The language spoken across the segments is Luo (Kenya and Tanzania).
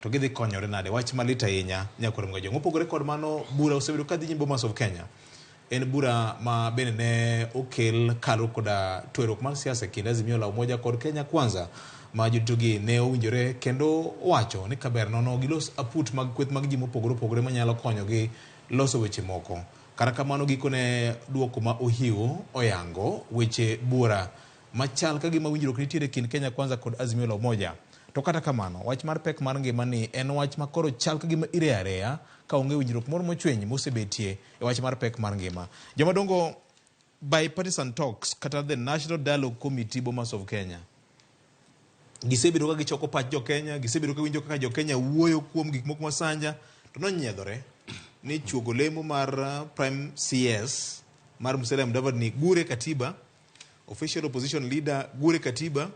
To gidhi konyore nade? Wach malit ahinya nyakwar Mgajwang'. Mopogore kod mano, bura osebedo ka dhi nyime Bomas of Kenya. En bura ma bende ne okel kaluwore koda tweruok mar siasa e kind Azimio la Umoja kod Kenya Kwanza ma joritogi ne owinjore kendo wacho ni kaber nono gilos aput mag kweth mag ji mopogore opogore manyalo konyogi loso weche moko. Kata kamano gikone duoko ma Ohiu oyango weche bura machal ka gima winjruok nitiere e kind Kenya Kwanza kod Azimio la Umoja. To kata kamano, wach mar pek mar ngima ni en wach ma koro chal ka gima ireyo areya ka onge winjruok moro mochwiny mosebetie e wach mar pek mar ngima. Joma dongo Bipartisan talks kata the National Dialogue Committee Bomas of Kenya gisebedo ka gichoko pach jo Kenya, gisebedo ka winjo kaka jo Kenya wuoyo kuom gik moko masanja, to nonyiedhore ni chuogo lemo mar Prime CS mar Musalia Mudavadi ni gure katiba Official opposition leader gure katiba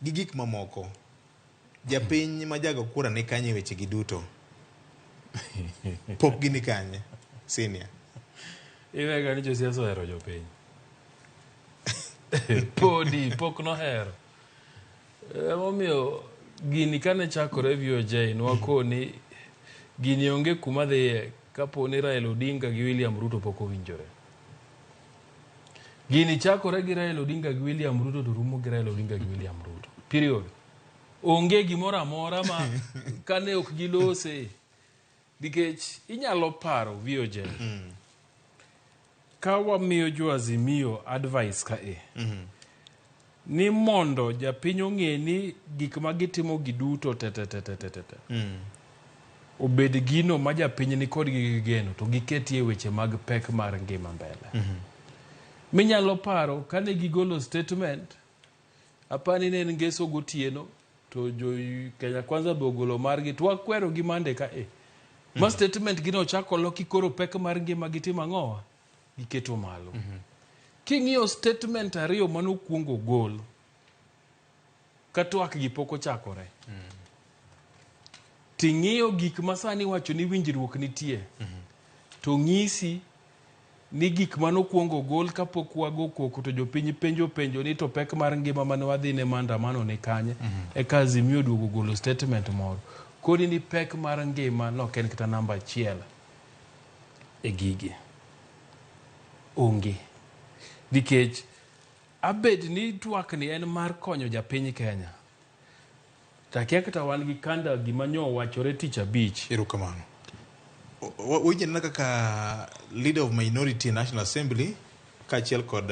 gi gik mamoko. Japiny ma jago kura ni kanye e weche gi duto? Pok gi ni kanye? Senior. Iwega ni josiasa ohero jopiny. Podi pok nohero. Emomiyo gini kane chakore VOJ nwakoni gini onge kuma dhiye kapo ni Raila Odinga gi William Ruto pok owinjore. Gini chakore gi Raila Odinga gi William Ruto to rumo gi Raila Odinga gi William Ruto. Period. Onge gimoro amora ma kane ok gilose nikech inyalo paro VOJ. Ka wamiyo jo Azimio advice ka e. Ni mondo japiny ong'e ni gik ma gitimo gi duto te te te te te te te. Obed gino ma japiny ni kodgi gi geno to giketie weche mag pek mar ngima mbele. Minyalo paro kane gigolo statement apani ne en ngeso gotieno to jo Kenya Kwanza be ogolo margi to wakwero gi mande ka e. Ma statement gino ochako loki koro pek mar ngima gitimo ang'owa? Giketo malo. King'iyo statement ariyo manokuongo gol ka twak gi pok ochakore. Ting'iyo gik ma sani iwacho ni winjruok nitie. To ng'isi ni gik manokuongo gol kapok wago koko to jopiny penjo penjo ni to pek mar ngima mane wadhine maandamano ni kanye. Eka Azimio oduogo golo statement moro. Koni ni pek mar ngima nok en kata namba achiel e gigi. Onge. Nikech abed ni twak ni en mar konyo japiny Kenya. To akia kata wan gi kanda gima nyo owachore tich abich. Erokamano. Winjo anena kaka leader of minority e National Assembly kaachiel kod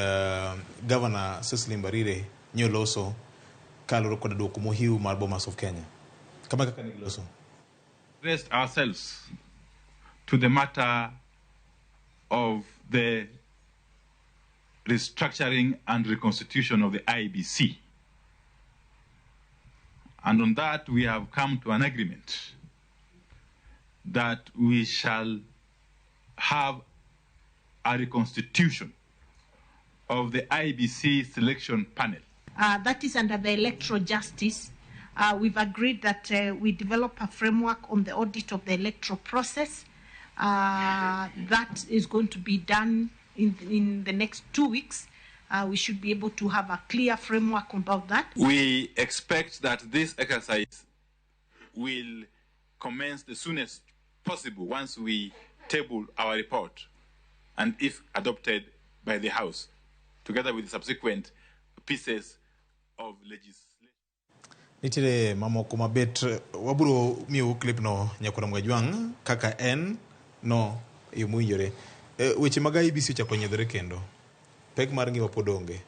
Governor Cecily Mbarire nyoloso kaluwore kod duoko mohiu mar Bomas of Kenya. Kama kaka ne giloso. Rest ourselves to the matter of the restructuring and reconstitution of the IEBC. And on that, we have come to an agreement that we shall have a reconstitution of the IEBC selection panel. That is under the electoral justice. We've agreed that we develop a framework on the audit of the electoral process. That is going to be done in the next 2 weeks. We should be able to have a clear framework about that. We expect that this exercise will commence the soonest possible once we table our report and if adopted by the House, together with the subsequent pieces of legislation. Nitiere mamoko mabet wabiro miyou clip no nyakwar Mgajwang' kaka en no e yo mowinjore. Weche mag IEBC ochako nyiedhore kendo. Pek mar ngima pod onge.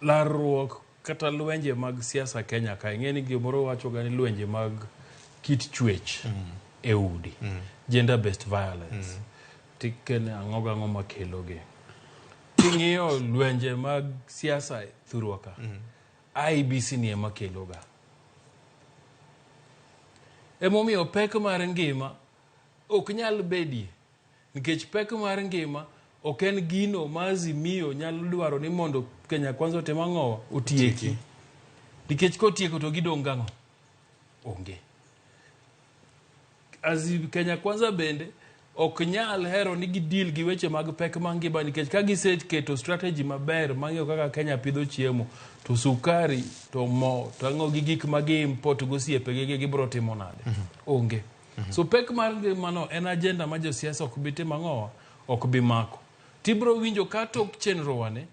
Larruok kata lwenje mag siasa Kenya ka ing'e ni gimoro wacho ga ni lwenje mag kit chwech e udi. Gender based violence. Tikene ang'o gang'o makelo gi. King'iyo lwenje mag siasa thurwa ka, IEBC ni ema kelo ga. Emomiyo pek mar ngima ok nyal bedie nikech pek mar ngima ok en gino ma Azimio nyalo dwaro ni mondo Kenya Kwanza otim ang'owa otieki. Nikech kotieko to gidong' gang'o? Onge. Kenya Kwanza bende ok nyal hero ni gidil gi weche mag pek mar ngima nikech ka giseketo strategy maber mang'iyo kaka Kenya pidho chiemo to sukari to mo to ang'o gi gik ma gi import gosiepegi gi gibiro timo nade onge so pek mar ngimano en agenda ma josiasa ok bi timo ang'owa ok bi mako tibiro winjo ka tok chenro wane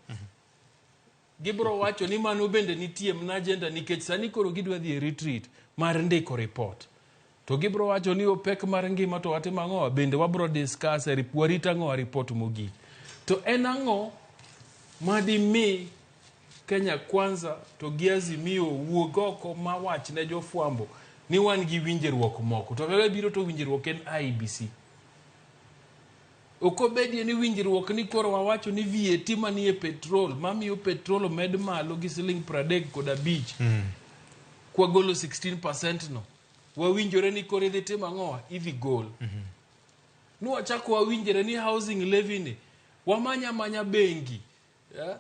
gibiro wacho ni mano bende nitie mana agenda nikech sani koro gidwa dhi e retreat mar ndiko report to gibiro wacho ni opek mar ngima to watimo ang'owa bende wabiro discuss e warit ang'owa report mogik to en ang'o madimi Kenya Kwanza to gi Azimio wuog oko ma wach ne jofwambo ni wan gi winjruok moko to kaka biro to winjruok en IEBC ok obedie ni winjruok ni koro wawacho ni VAT manie petrol mamiyo petrol omed malo gi siling 35 kwagolo 16% no wawinjore ni koro idhi timo ang'owa idhi gol nwachako wawinjore ni housing levy ni wamanya manya bengi yeah?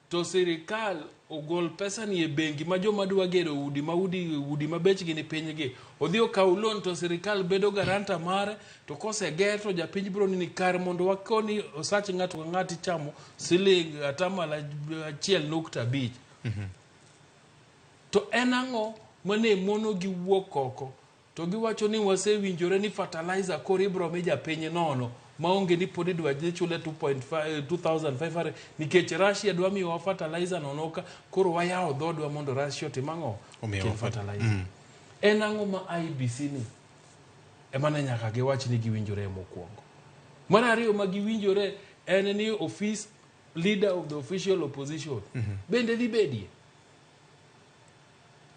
to sirikal ogol pesa ni e bengi ma joma dwa gero udi ma udi, udi ma bechgi ni piny gi odhi okaw loan to sirikal bedo guarantor mare to koseger to japiny biro ni kar mondo wakoni osach ng'ato ka ng'ato ichamo siling atamalo 1.5 to en ang'o mane mono gi wuok oko to giwacho ni wasewinjore ni fertilizer koro ibiro mi japiny nono maonge ni pod idwa dhi chule 2.5 2500 nikech Russia dwa miyowa fertilizer nono ka koro wayawo dhodwa mondo Russia otim ang'o Omiyowa Okel fertilizer en ang'o ma IEBC ni ema ne nyaka giwach ni giwinjore mokwongo mar ariyo ma giwinjore en ni office leader of the official opposition bende dhi bedie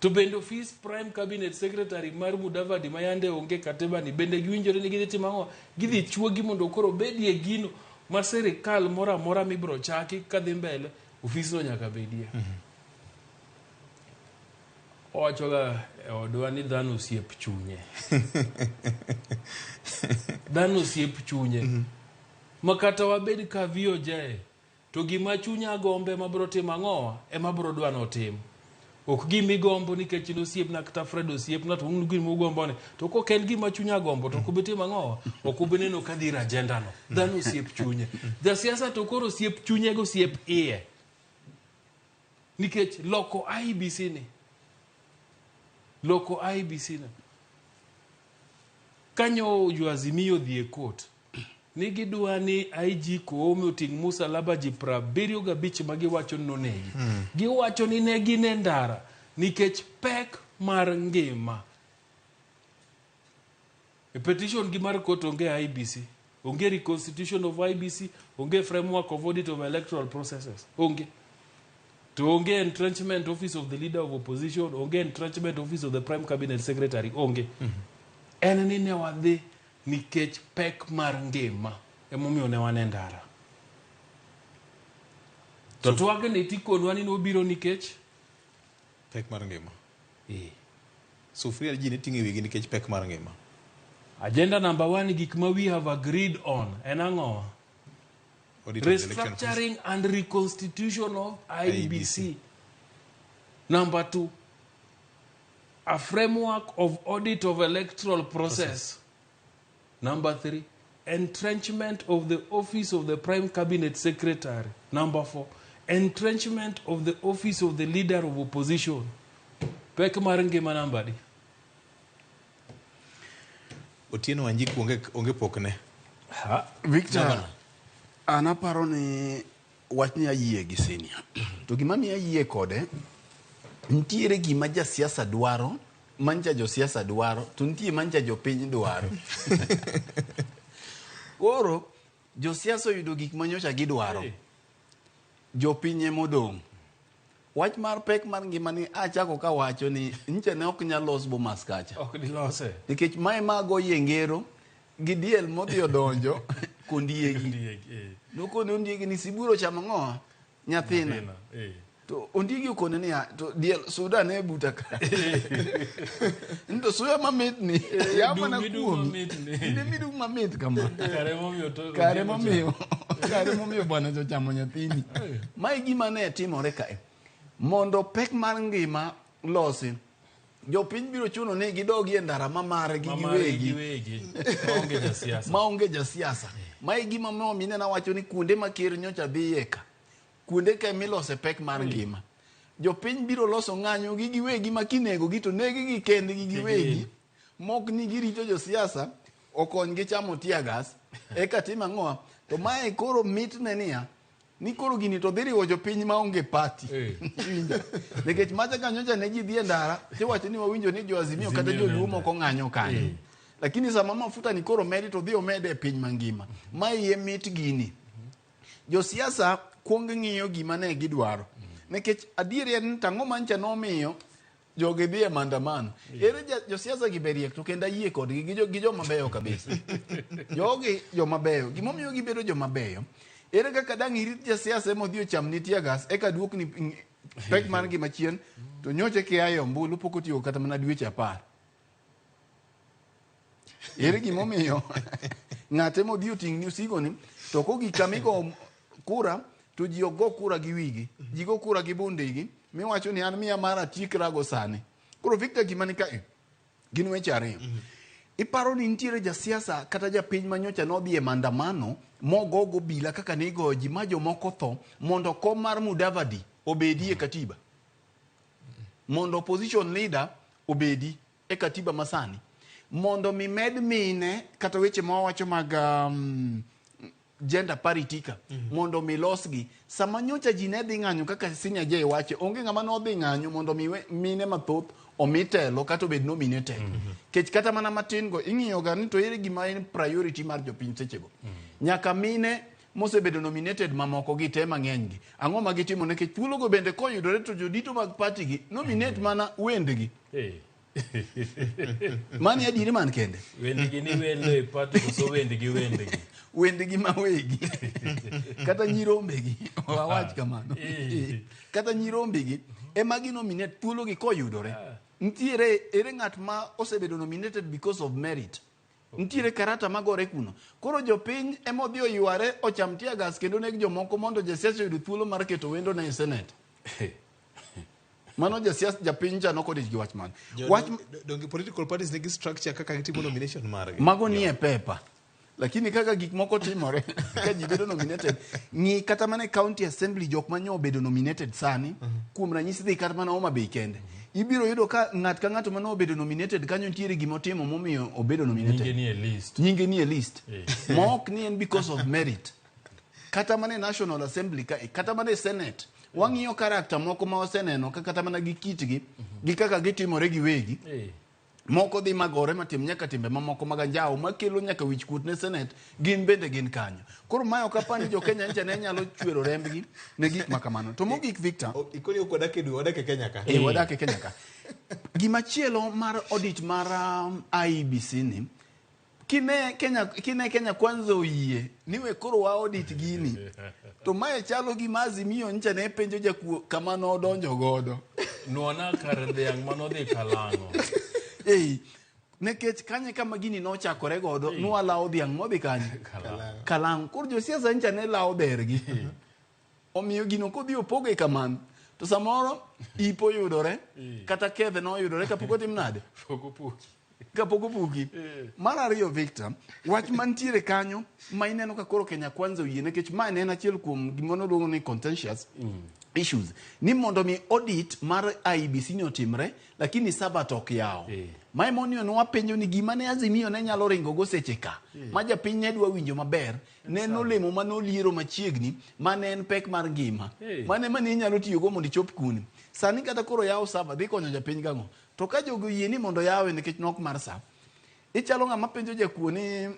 to bende office prime cabinet secretary mar Mudavadi ma yande onge katiba ni bende giwinjore ni gidhi timo ang'o gidhi chuogi mondo koro obedie gino ma sirikal moro amora mibiro chaki kadhi mbele ofisno nyaka bedie owachoga e odwa ni dhano osiep chunye dhano osiep chunye ma kata wabed ka VOJ to gima chunya gombe mabiro timo ang'owa ema biro dwa notim ok gima igombo nikech in osiepna kata Fred osiepna to un gima ugombone to kok en gima chunya gombo to ok ubi timo ang'owa ok ubi neno ka dhi ir agenda no dhano osiep chunye jasiasa to koro osiep chunye gi osiep iye nikech loko IEBC ni loko IEBC ni kanyo jo Azimio odhi e court ni gidwa ni IG Koome oting' musalaba ji 75 ma giwacho ni nonegi. Giwacho ni ne gin e ndara nikech pek mar ngima. E petition gi mar court onge IEBC, onge reconstitution of IEBC, onge framework of audit of electoral processes, onge. To onge entrenchment office of the leader of opposition, onge entrenchment office of the prime cabinet secretary, onge. En ni ne wadhi nikech pek mar ngima emomiyo ne wan e ndara. To twagni tikonwa ni nobiro nikech pek mar ngima eh. sufuria ji ne ting'o e wigi nikech pek mar ngima Agenda number one gik ma we have agreed on en ang'o? Audit of the election Restructuring and reconstitution of IEBC. IEBC. Number two, a framework of audit of electoral process. Number three, entrenchment of the office of the prime cabinet secretary. Number four, entrenchment of the office of the leader of opposition. Pek mar ngima namba adi? Otieno Wanjiku onge, onge pokne Ha. Victor, an aparo ni wachni ayie gi senior. To gima miyo ayie kode, nitiere gima jasiasa dwaro, mancha josiasa dwaro, to nitie mancha jopiny dwaro. Koro, josiasa oyudo gik manyocha gidwaro. Jopiny emodong'. Wach mar pek mar ngima ni achako kawacho ni nyicha ne ok nyal los Bomas kacha. Ok dilose. Nikech mae ma goyie ngero gi diel modhi odonjo kondiegi. Ondiegi, eh. Nokone ondiegi ni sibuor ochamo ang'owa? Nyathina. Nyathina, eh. To ondiegi okone niya, to diel suda ane buta ka. Ni to suya mamit ni, ya mana dum midum kuomi. mamit ni. Inde midum mamit kama. Kare momiyo to Kare ondiek momiyo, kare momiyo bwana ochamo nyathini. Mae gima ne timore kae. Mondo pek mar ngima losi, Jopiny biro chuno ni gidogi e ndara ma margi Ma margi giwegi. giwegi. Maonge jasiasa. Maonge jasiasa. Ma e gima miyo minena wacho ni kuonde ma ker nyocha dhiye ka, kuonde ka emilose pek mar ngima. Jopiny biro loso ng'anyo gi giwegi ma kinego gi to neg gi kendgi giwegi. Mok ni girito josiasa okonygi chamo tear gas eka tim ang'owa. To mae koro mitne niya, ni koro gini to dhi riwo jopiny maonge party. Iwinjo? Nikech macha ka nyocha ne ji dhi e ndara, tiwacho ni wawinjo ni jo Azimio kata Azimio joluo nende. moko ng'anyo kanyo. Lakini sama mafuta ni koro medi to dhi omede e piny mangima. Ma iye mit gini. Josiasa kuong ng'iyo gima ne gidwaro. Nikech adieri en ni tang'o mancha nomiyo jogi dhi e maandamano. Ere josiasa gi be riek to kendo ayie kodgi gi joma beyo kabisa. Jogi joma beyo. Gimomiyo gibedo joma beyo. Ere kaka dang' irit jasiasa emodhi ochamni tear gas eka duokni pek mar ngima chien to nyocha kia e ombulu pok otieko kata mana dweche 10. Ere gimomiyo ng'ate modhi oting'ni osigoni to kogik kama igo kura to ji ok go kura gi wigi, ji go kura gi bundigi miwacho ni an miya mara atiekra go sani. Koro Victor gima ni kae gin weche ariyo. Iparo ni nitiere jasiasa kata japiny ma nyocha nodhi e maandamano mogogo obila kaka ne igoyo ji ma jomoko tho mondo kom mar Mudavadi obedi e katiba. Mondo opposition leader obedi e katiba masani. Mondo mi med mine kata weche ma wawacho mag gender parity ka mondo mi losgi. Sama nyocha ji ne dhi ng'anyo kaka Senior J wacho, onge ng'ama nodhi ng'anyo mondo mi mine mathoth omi telo kata obed nominated. Kech kata mana matin go ing'iyo ga ni to ere gima en priority mar jopiny sechego. Nyaka mine mosebedo nominated mamoko gi te mang'eny gi. Ang'o ma gitimo nikech thuolo go bende koyudore to jodito mag party gi nominate mana wendgi. Mani adieri man kende. Wendgi ni wendo e party koso wendgi wendgi. Wendgi ma wegi. Kata nyirombegi. Wawach kamano. Kata nyirombegi ema gi nominate thuolo gi koyudore. Nitiere ere ng'at ma osebedo nominated because of merit. Nitiere karata magore kuno. Koro jopiny ema odhi oyware ocham tear gas kendo neg jomoko mondo jasiasa oyud thuolo mar keto wendo ne e Senate. Mano jasiasa japiny cha nokodich gi wach mano. Wach Donge political parties nigi structure kaka gitimo nomination margi. Mago nie paper. Lakini kaka gik moko timore ka ji bedo nominated, ng'i kata mana e county assembly jok ma nyo obedo nominated sani, kuom ranyisi dhi kata mana Homa Bay kende. Ibiro yudo ka ng'at ka ng'ato mane obedo nominated kanyo nitiere gima otimo momiyo obedo nominated. Nyinge nie list. Nyinge nie list. Ma ok ni en because of merit. Kata mana e National Assembly ka, kata mana e Senate, wang'iyo character moko ma waseneno ka kata mana gi kitgi, gi kaka gitimore giwegi. Moko dhi magore matim nyaka timbe mamoko mag anjawo makelo nyaka wichkuot ne Senate, gin bende gin kanyo. Koro mae ok apar ni jo Kenya ncha ne nyalo chwero rembgi ne gik ma kamano. To mogik Victor, Ikoni ok wadak e dwe, wadak e Kenya ka. Wadak e Kenya ka. Gimachielo mar audit mar IEBC ni, kine Kenya Kwanza oyie ni we koro wa audit gini. To mae chalo gima Azimio ncha ne penjo jakuo kama nodonjo godo. Nuona kar dhiang' manodhi kalang'o. Nikech kanye kama gini nochakore godo, nwalawo dhiang' modhi kanye? Kalang'o. Kalang'o. Koro josiasa ncha ne lawo bergi. Omiyo gino kodhi opoge kamano, to samoro ipo yudore, kata kethe noyudore kapok otim nade? Pok opuki. Kapok opuki. Mar ariyo Victor, wach mantiere kanyo ma ineno ka koro Kenya Kwanza oyie nikech ma ne en achiel kuom gima noluongo ni contentious issues ni mondo mi audit mar IEBC ni otimre lakini Sabat ok yaw. Ma emomiyo ne wapenjo ni gima ne Azimio ne nyalo ringo go seche ka ma japiny ne dwa winjo maber ne en olemo mane oliero machiegni ma ne en pek mar ngima. Mane mane inyalo tiyogo mondo ichop kuni. Sani kata koro yaw saba dhi konyo japiny gang'o? To ka jogo oyie ni mondo yawe nikech nok mar sa, ichalo ng'ama penjo jakuo ni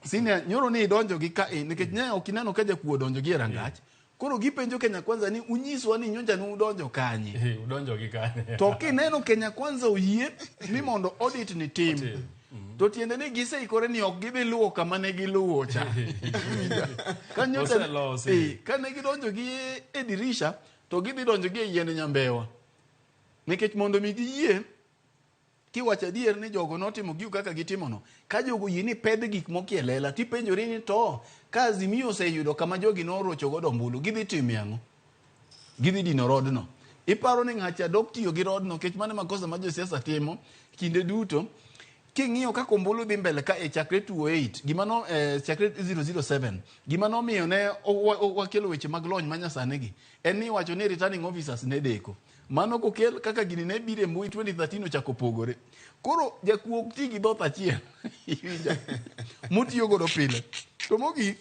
senior nyoro ni idonjo gi ka nikech ne ok ineno ka jakuo odonjo gi e rangach. Koro gipenjo Kenya Kwanza ni unyiswa ni nyocha ni udonjo kanye. Udonjo gi kanye. To kineno Kenya Kwanza oyie ni mondo audit ni tim. Otim. To tiende ni giseikore ni ok gidhi luwo kama ne giluwo cha. Ka nyocha Oselosi. Ka ne gidonjo gi e dirisha to gidhi donjo gi e yiend nyambewa. Nikech mondo mi giyie kiwacho adier ni jogo notimo gigo kaka gitimono, ka jogo yie ni pedh gik moko e lela, tipenjori ni to ka Azimio oseyudo kama jogi norocho godo ombulu, gidhi timo ang'o? Gidhi dino rodno. Iparo ni ng'acha dok tiyo gi rodno nikech mano e makosa ma josiasa timo kinde duto. King'iyo kaka ombulu dhi mbele ka e chakre 2008 gima no chakre 007 gima nomiyo ne wakelo weche mag lony manyasani gi en ni iwacho ni returning officers ne deko. Mano kokel kaka gini ne biro e mbui 2013 ochako pogore. Koro jakuo ok ti gi dhoth achiel iwinja motiyo godo pile. To mogik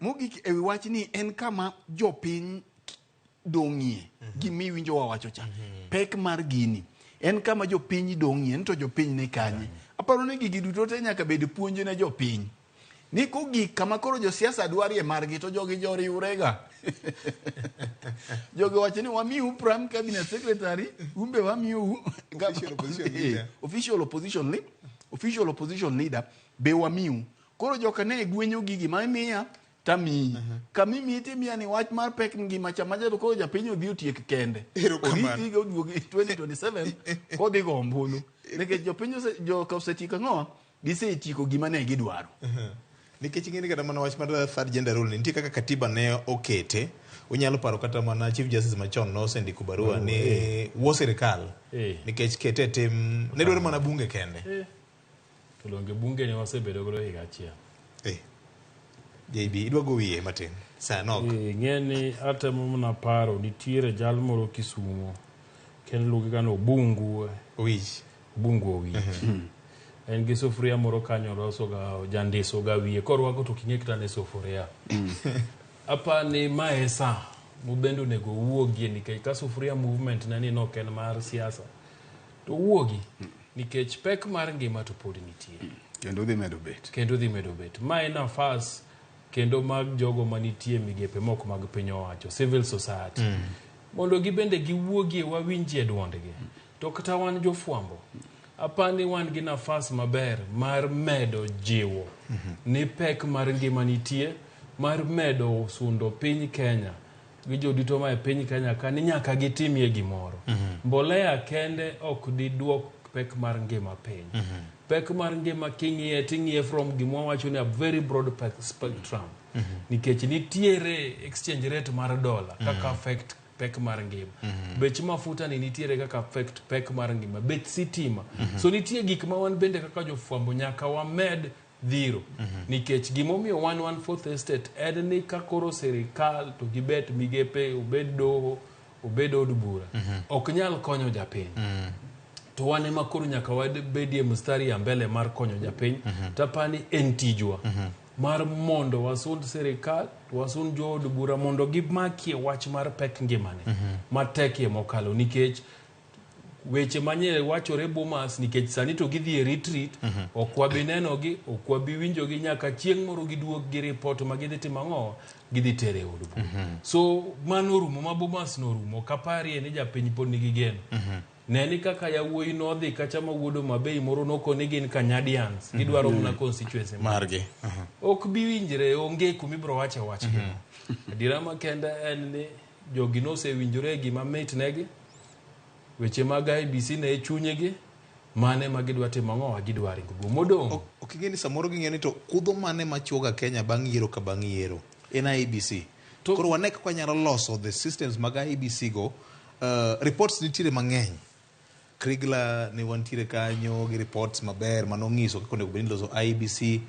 mogik ewi wachni en kama jopiny dong'ie gimiwinjo wawacho cha. Pek mar gini en kama jopiny dong'ie ni to jopiny ni kanye. Aparo ni gigi duto te nyaka bed puonj ne jopiny. Ni kogik kama koro josiasa dwarie margi to jogi joriwrega. Jogi wacho ni wamiu prime cabinet secretary, umbe wamiu Official opposition leader. Official opposition leader be wamiu. Koro joka ne gwenyo gigi ma imiya tamiyi. Kamimiyi timiya ni wach mar pek ngima cha maja to koro japiny odhi otiek kende. Erokamano. Oriti higa oduogi 2027 kodhi go ombulu. Nikech jopiny joka osetieko ang'o? Gisetieko gima ne gidwaro. Nikech ing'e ni kata mana wach mar third gender rule ni nitie kaka katiba ne okete. Unyalo paro kata mana Chief Justice machon nosendiko barua ni wuo sirikal nikech kete e tim ne dwaro mana bunge kende. To donge bunge ne wasebedo godo higa achiel. JB idwa go wiye matin. Saa nok. Ing'e ni atemo mana paro nitiere jal moro Kisumo kendo iluonge ga ni Obungu Owich. Obungu Owich. En gi sufuria moro kanyo oloso ga jandiso ga wiye korwako to ok ing'e kata ni sufuria. Apa ni ma e sa mobende onego owuogie nikech ka sufuria movement ne ni nok en mar siasa to owuogi nikech pek mar ngima to pod nitie. Kendo dhi medo bet. Kendo dhi medo bet. Ma e nafas kendo mag jogo manitie migepe mok mag piny owacho, civil society. Mondo gibende giwuogie wawinjie duondgi. To kata wan jofwambo, apani wan gi nafas maber mar medo jiwo ni pek mar ngima nitie, mar medo sundo piny Kenya gi jodito ma e piny Kenya ka ni nyaka gitimie gimoro. Mbolea kende ok diduok pek mar ngima piny. Pek mar ngima king'iye ting'iye from gima wawacho ni a very broad spectrum. Nikech nitiere exchange rate mar dollar kaka affect pek mar ngima. Bech mafuta ni nitiere kaka affect pek mar ngima. Bech sitima. So nitie gik ma wan bende kaka jofwambo nyaka wamed dhiro. Nikech gimomiyo wan wan fourth estate en ni ka koro sirikal to gibet migepe, obed doho, obed od bura, ok nyal konyo japiny. To wan ema koro nyaka wabedie mstari ya mbele mar konyo japiny. Tapani en tijwa mar mondo wasund sirikal, wasund jood bura mondo gimakie wach mar pek ngimane matekie mokalo nikech weche manye wachore Bomas nikech sani to gidhi e retreat, ok wabi nenogi, ok wabi winjogi nyaka chieng' moro giduog gi report ma gidhi timo ang'o, gidhi tere e od bura. So mano orumo ma Bomas norumo, ok aparie ni japiny pod nigi geno. Ne ni kaka yawuoyi nodhi kacha ma wuod Homa Bay moro nokoni gin Kanyadians, gidwaro mana constituency margi. Ok bi winjre, onge kuma ibiro wache wach gino. Adiera makende en ni jogi nosewinjore e gima mit negi, weche mag IEBC ne e chunygi, mane ma gidwa timo ang'o, gidwa ringo go. Modong'. Ok ing'e ni samoro ging'e ni to kudho mane machuoga Kenya bang' yiero ka bang' yiero en IEBC. Koro wane kaka wanyalo loso the systems mag IEBC go. Reports nitiere mang'eny. Kriegler ne wantiere kanyo gi reports maber manong'iso kaka onego bed ni iloso IEBC.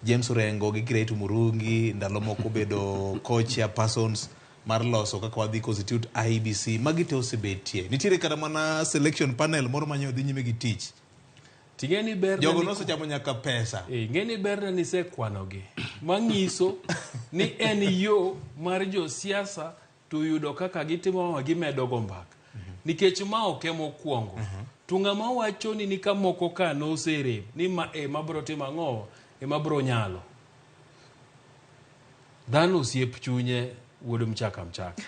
James Orengo gi Kiraitu Murungi ndalo moko obedo co-chairpersons mar loso kaka wadhi constitute IEBC. Magi te osebetie. Nitiere kata mana selection panel moro manyo dhi nyime gi tich. Ting'e ni ber Jogo nosechamo nyaka pesa. Ing'e ni ber ni isekwanogi. Manyiso ni en yo mar josiasa to yudo kaka gitimo ma gimedo go mbaka. Nikech ma ok ema okwongo. To ng'ama wacho ni ka moko ka noserem ni ma ema bro timo ang'o, ema bro nyalo. Dhano osiep chunye wuod mchaka mchaka.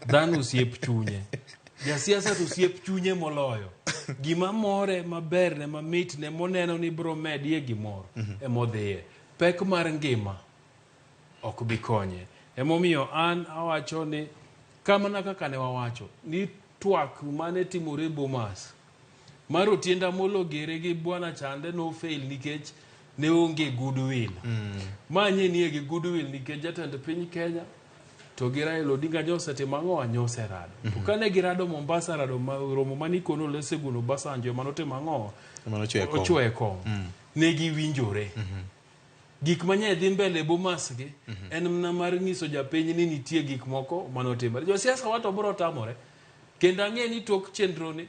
Dhano osiep chunye. Jasiasa to osiep chunye moloyo. Gima more maberne mamitne moneno ni bro medie gimoro emodhiye. Pek mar ngima ok bi konye. Emomiyo an awacho ni kamana kaka ne wawacho ni twak mane timore Bomas mar Otiende Amollo gere gi Bwana Chande no fail nikech ne onge goodwill. Ma nye nie gi goodwill nikech jatend piny Kenya to To gi Raila Odinga nyosetimo ang'o? Nyoserado. To kane girado Mombasa, rado romo mane ikono Olusegun Obasanjo ema notimo ang'o? Ema nochwe e kom. Ochwe e kom. Ne giwinjore. Gik manye dhi mbele e Bomas gi en mana mar nyiso japiny ni nitie gik moko manotimore. Josiasa wa to biro tamore. Kendo ang'e ni tok chenro ni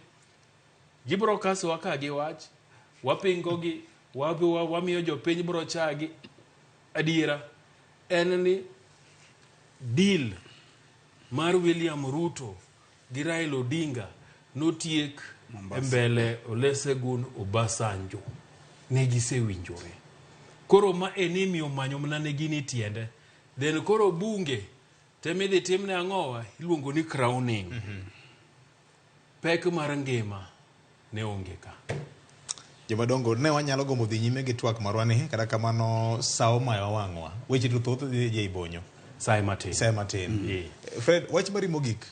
gibiro kasowa ka gi wach, wapingo gi, wamiyo jopiny biro chagi. Adiera en ni deal mar William Ruto gi Raila Odinga notiek e mbele Olusegun Obasanjo. Ne gisewinjore. Koro ma eni miyo manyo mana ne gini tiende. Then koro bunge temidhi timne ang'owa iluongo ni crowning. Pek mar ngima ne onge ka. Jomadongo ne wanyalo gombo dhi nyime gi twak marwa ni kata kamano sa omayo wang'wa. Weche to thoth dhi e bonyo. Sa matin. Sa matin. Fred, wach mari mogik.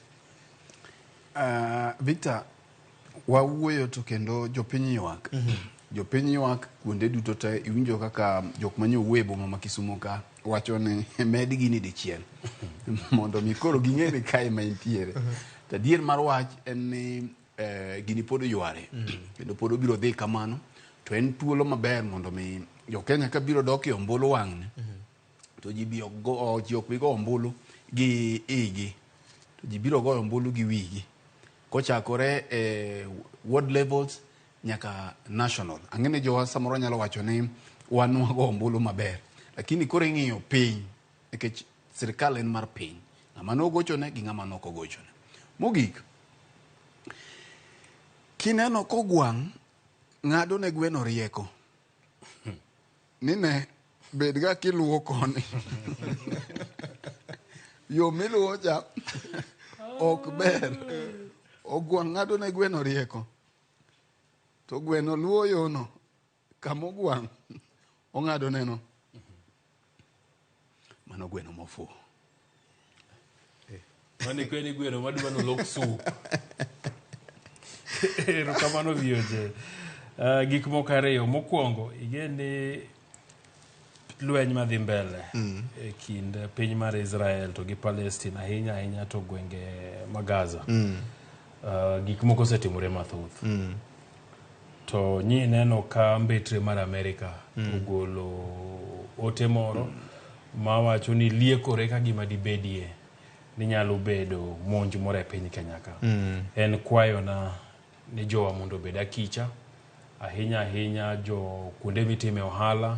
Victor, wawuoyo to kendo jopiny ywak. Jopiny ywak kuonde duto te iwinjo kaka jok manye owuoyo e boma ma Kisumo ka wacho ni med gini dichiel mondo mi koro ging'e ni kae ma entiere. To adier mar wach en ni gini pod yware kendo pod obiro dhi kamano to en thuolo maber mondo mi jo Kenya ka biro dok e ombulu wang'ni to ji bi ji ok bi go ombulu gi igi to ji biro goyo ombulu gi wigi kochakore e ward levels nyaka national. Ang'e ni jowa samoro nyalo wacho ni wan wago ombulu maber, lakini koro ing'iyo piny nikech sirikal en mar piny, ng'ama nogochone gi ng'ama nok ogochone. Mogik, kineno kogwang' ng'ado ne gweno rieko ni ne bed ga kiluwo koni yo miluwo cha ok ber. Ogwang' ng'ado ne gweno rieko to gweno luwo yono kama ogwang' ong'ado neno mano gweno mofuwo. Mane kweni gweno madwa nolok sup. Erokamano VOJ. Gik moko ariyo. Mokwongo, ing'e ni lweny madhi mbele e kind piny mar Israel to gi Palestine, ahinya ahinya to gwenge ma Gaza. Gik moko osetimore mathoth. To nyi neno ka mbetre mar Amerika ogolo ote moro mawacho ni liekore ka gima dibedie ni nyalo bedo monj moro e piny Kenya ka. En kwayona ni jowa mondo obed akicha, ahinya ahinya jo kuonde mitime ohala,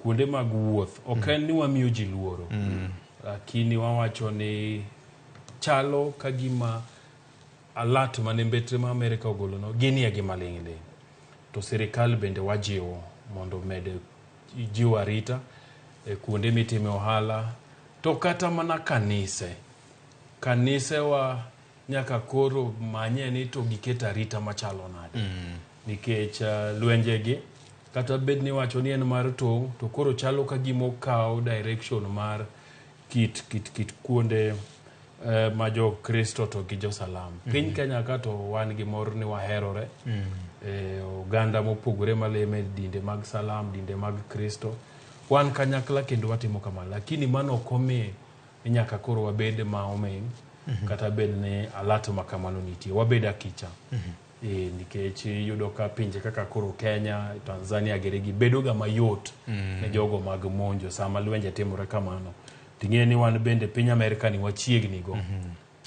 kuonde mag wuoth. Ok en ni wamiyo ji luoro, lakini wawacho ni chalo ka gima alert mane mbetre ma Amerika ogolo no ginie gi maling' ling'. To sirikal bende wajiwo mondo omed jiwo arita e kuonde mitime ohala, to kata mana kanise. Kanisewa nyaka koro manye ni to giket arita machalo nade. Nikech lwenjegi kata bed ni wacho ni en mar tong' to koro chalo ka gima okawo direction mar kit kuonde ma jo Kristo to gi jo Salam. Piny Kenya ka to wan gi mor ni waherore. Oganda mopogore maleme dinde mag Salam, dinde mag Kristo. Wan kanyakla kendo watimo kamano. Lakini mano ok omiyo ni nyaka koro wabed ma omeng' kata bed ni alert ma kamano nitie. Wabed akicha. Nikech iyudo ka pinje kaka koro Kenya, Tanzania giri bedo ga mayot ne jogo mag monjo sama lwenje timore kamano. Ting'e ni wan bende piny Amerika ni wachiegni go.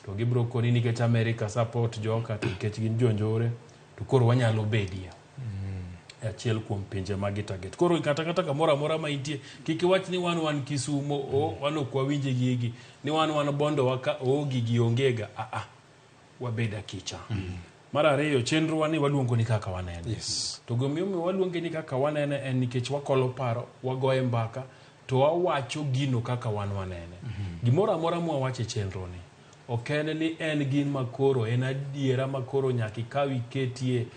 To gibiro koni nikech Amerika support joka to nikech gin jonjore to koro wanyalo bedie achiel kuom pinje ma gi target. Koro kata kamoro amora ma intie kik iwach ni wan Kisumo o wan ok wawinje gigi ni wan Bondo wa ka o gigi onge ga a wabed akicha. Mar ariyo, chenro wa ni waluongo ni kaka wanene. Yes. To gimomiyo waluonge ni kaka wanene en nikech wakolo paro, wagoye mbaka, to wawacho gino kaka wan wanene. Gimoro amora mwawacho e chenro ni, ok en ni en gima koro en adiera ma koro nyaka ikaw iketie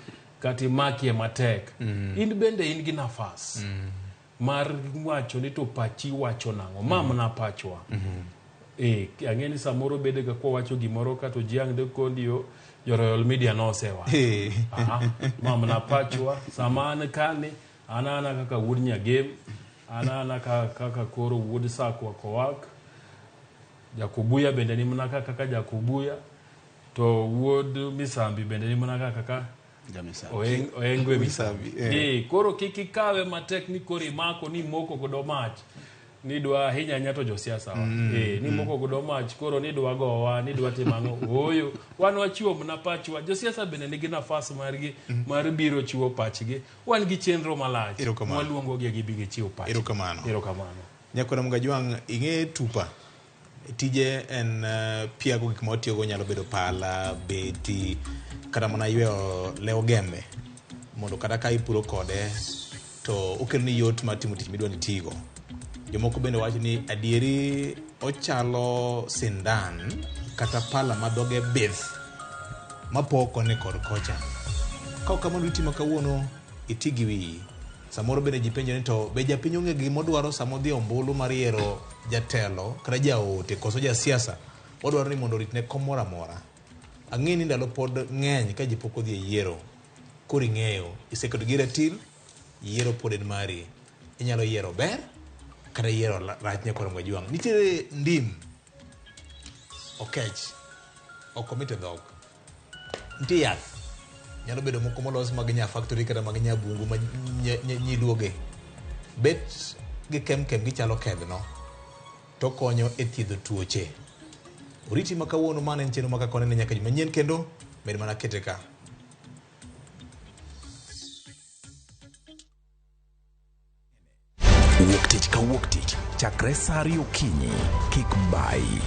kata imakie matek. In bende in gi nafas mar wacho ni to pachi wacho nang'o. Ma mana pachwa. Ang'e ni samoro bede ga kwawacho gimoro ka to ji ang' de kondi jo Royal Media nosewacho. Ma mana pachwa. Sama an kani, an ana kaka wuod Nyagem, an ana kaka koro wuod Sakwa Kowak. Jakubuya bende ni mana ka kaka Jakubuya, to wuod Misambi bende ni mana ka kaka Jamisambi. Oengwe Misambi. Misambi, eh. Eh, koro kik ikawe matek ni koro imako ni moko godo mach nidwa ahinya ahinya to josiasa wa. Eh, ni moko godo mach koro nidwa gowa nidwa timo ang'o ooyo wan wachiwo mana pachwa josiasa bende nigi nafas margi mar biro chiwo pachgi wan gi chenro malach Erokamano. mwaluongogi gibi gichiw pachgi Erokamano. erokamano Nyakwara Mgajwang' ing'e tupa tije en piago gik ma watiyogo nyalo bedo pala, beti kata mana yweyo lew gembe mondo kata ka ipuro kode to okeloni yot mar timo tich midwa ni itigo. Jomoko bende wacho ni adieri ochalo sindan kata pala ma dhoge bith mapoko ni kod kocha. Ka ok kamano itimo kawuono iti gi wiyi. Samoro bende ji penjo ni to be japiny ong'e gima odwaro sama odhi e ombulu mar yiero jatelo kata jaote koso jasiasa odwaro ni mondo oritne kom moro amora. Ang'e ni ndalo pod ng'eny ka ji pok odhi e yiero. Koro ing'eyo iseketo gi ratil yiero pod en mari. Inyalo yiero ber kata yiero rach nyakwar Mgajwang'. Nitiere ndim okech ok omit e dhok. Nitie yath nyalo bedo moko molos mag nya factory kata mag nya bungu ma nyiluoge bet gi kem kem gichalo kedhno to konyo e thiedho tuoche. Oriti ma kawuono mano en chenro ma kaka wanene nyaka juma manyien kendo med mana kete ka. Wuok tich ka wuok tich chakre saa ariyo okinyi kik bayi.